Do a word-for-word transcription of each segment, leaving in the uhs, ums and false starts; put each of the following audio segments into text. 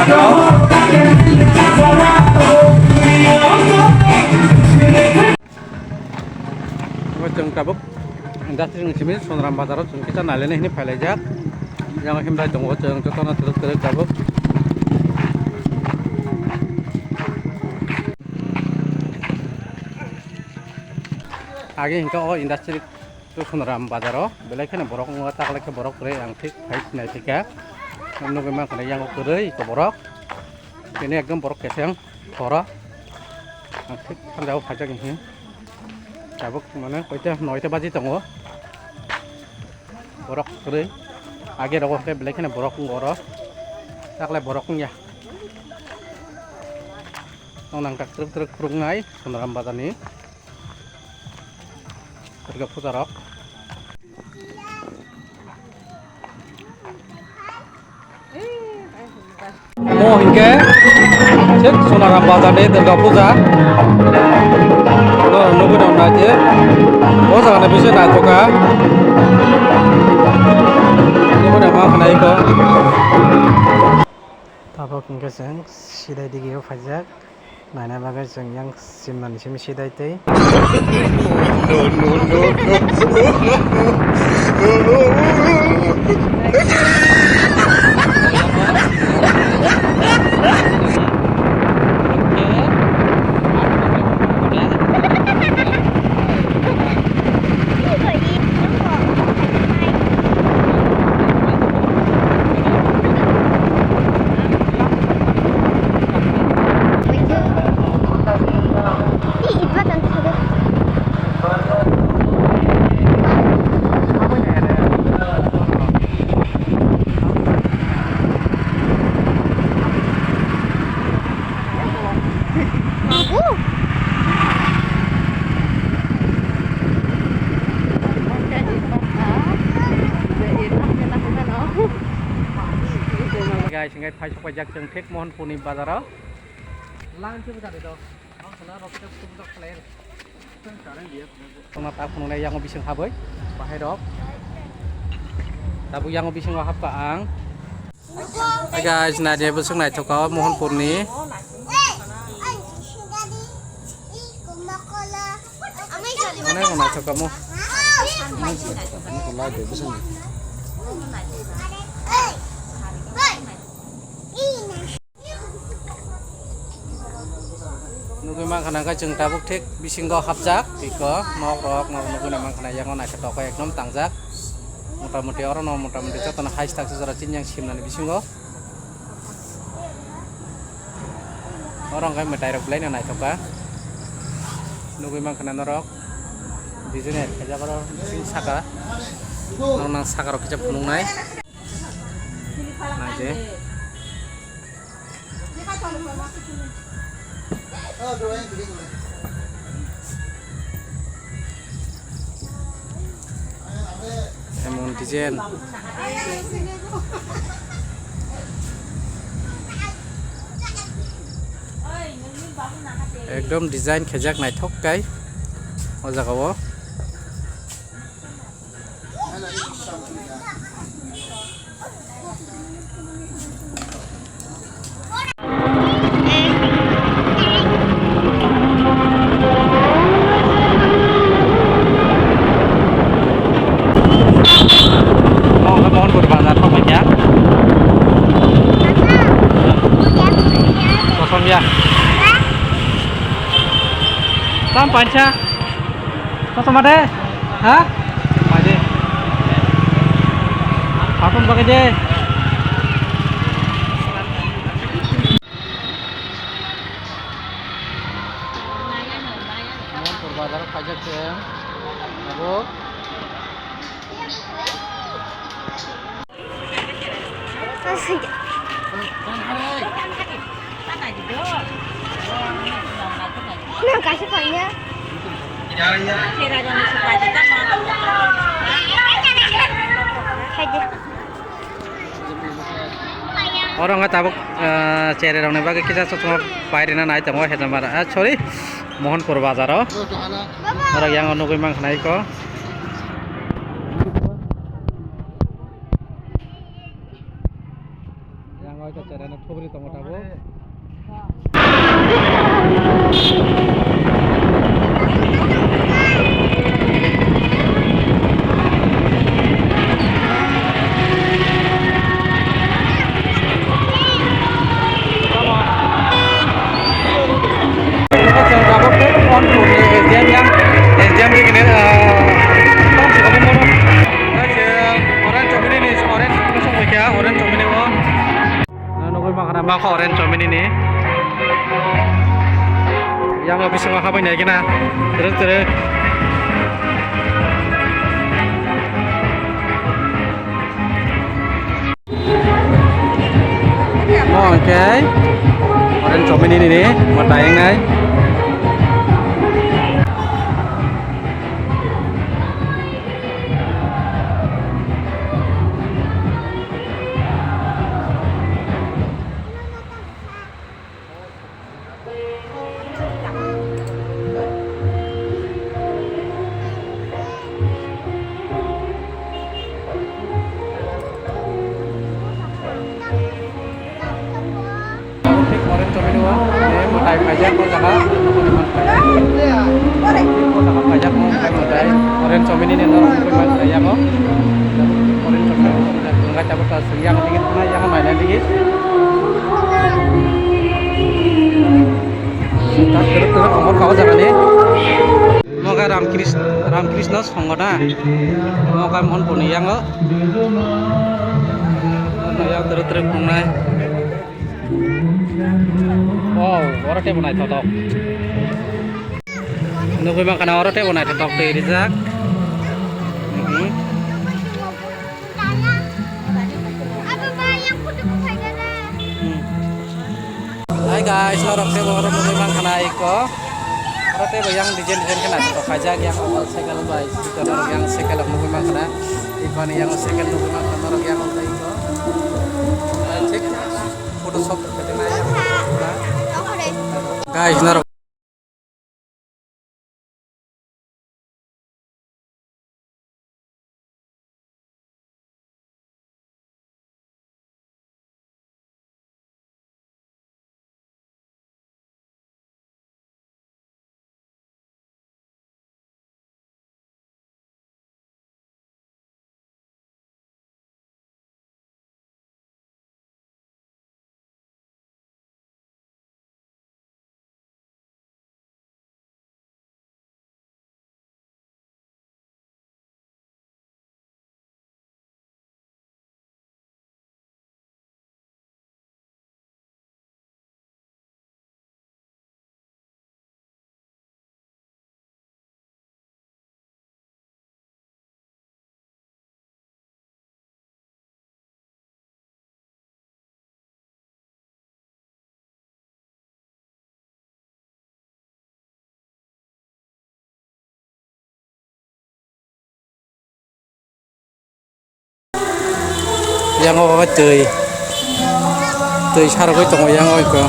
Omo chwng tabuk industry ni simi Sonaram bazar o chwng kisa nailainai hinwi phailaijak. Yang himlai tongo chwng jotono twrwk twrwk tabuk. Age hwnkhe o industry to Sonaram bazar o belai kheno borok wngo, taklai khe borok kwrwi ang thik phai sinai thika. Nugwi mankha yang kwrwi ko borok. Tini ekdom borok keseng. Horo ang thik sanja o phaijak hinwi tabuk mane koita noita baji tongo, borok kwrwi age rogo hwnkhe belai kheno borok wngo oro, taklai borok wngya. Nong nang tak twrwk twrwk phwrwknai Sonaram bazar ni Durga puja rok. Mo hinkhe thik Sonaram bazar ni Durga puja. No nugwi rok nai je o jaga ni bising naithoka. Nugwi rok ma khnai ko. Tabuk hinkhe chwng sidai digi o phaijak. Naina bagwi chwng yang simnani simi sidai tei. Guys, hinkhe phai sok paijak chwng thik Mohanpurni bazaro. Lang khe bwtharwi do. Ang sana rok khe tum tok khlai. Tongna tak phunuknai yango bising habwi bahai rok. Tabuk yango bisingo hapkha ang. Hey guys, naidi bwswk naithok kha o Mohanpurni. Mane mo naithok kha mo. Nugwi mankha nangkhe chwng tabuk thik bisingo hapjak, tiko nok rok no nugwi mankha, yango naithotok khe ekdom tangjak. Motamoti oro no motamoti jotono hai staksa jora chini yang simnani bisingo. Oro hwnkhe mwtai rok belai no naithok kha. Nugwi mankha norok design khaijak oro bising saka. Norok nang saka rok kisa phunuknai. Naidi. Emon design. Ekdom design khejak naithok kai o jaga o. Mohon, Mohonpur bazar thok paikha. Kosom ya. Tam pansa. Kosom ade? Ha? Paide. Patung pakai je. Mohonpur bazar o khaijak se. Abo. Nang kaisa paina. Khaidi. Oro wngkha tabuk, ah, cherai rokni bagwi kisa chosma pairina nai tongo Hejamara, ah, sorry, Mohonpur bazaro. Oro yang nugwi mankha nai ko. Hoito cherano thubri tongo tabuk. Chwng tabuk tei phone tubuni S D M yang, S D M ri kene, ah, tong si obo mono. Orange chomini ni, orange kosong bai kha, orange chomini o. Nugwi mankha na, ma kha orange chomini ni. Yang bisingo habai nai khe na, twrwk twrwk. Mo hwnkhe orange chomini nini mwtai wngnai. Thik orange chomini o, eh, mwtai phaijak o jaga, nukuni mankha. O jaga phaijak o, mwtai, orange chomini ni norok nukui mankha yago. Orange chomini o, wngkha tabuk ta swng yang digi thangna, yang naina digi. Dak kwrwk kwrwk tongo o jaga ni. Omo khe Ramkrishna, Ramkrishna songho na. Omo khe Monpurni yango. Yang twrwk twrwk tongnai. Wow, oro teibo naithotok. Nugwi mankha na oro teibo naithotok twi rijak. Mhm. Hmm. Hi guys, norok teibo oro nugwi mankha na iko. Oro teibo yang design design khe naithotok khaijak, yang cycle bai, yang cycle nugwi mankha na. Iko ni yang cycle nugwi mankha norok yang iko. Thik photo shop khe nai yang. Guys, norok Yang o twi. Twi sarogwi tongo yang o iko.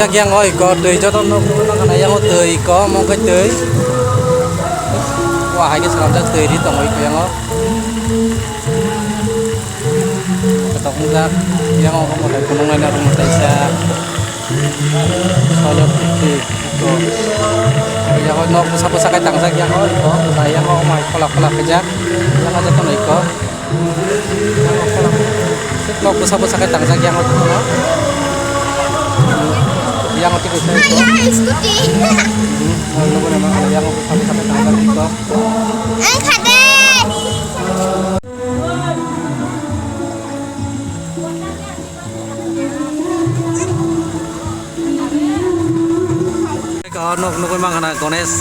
Yang o iko twi joto nukgo nang khana yang o twi iko omo khe twi. Wa hai khe swnamjak twi ri tongo iko yang o. Kotok wngjak, yang o motai phunuknai norok motai sa. Soilor fifty, iko. Yang o nok bwsa bwsa khe tangjak, yang o iko. Yang o mai khola khola khaijak. Yang o jotono iko. Yang o khola. Nok bwsa bwsa khe tangjak, yang o jotono. Yang o twi kisa iko. Scooty. Hmm, yang o bwsa bwsa khe tangjak iko. Ang khade. Eko nok nugwi mankha na Ganesh,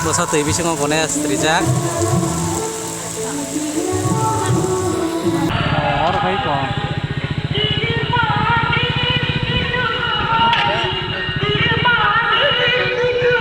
bwsa twi bisingo Ganesh rijak. Oro khai ko.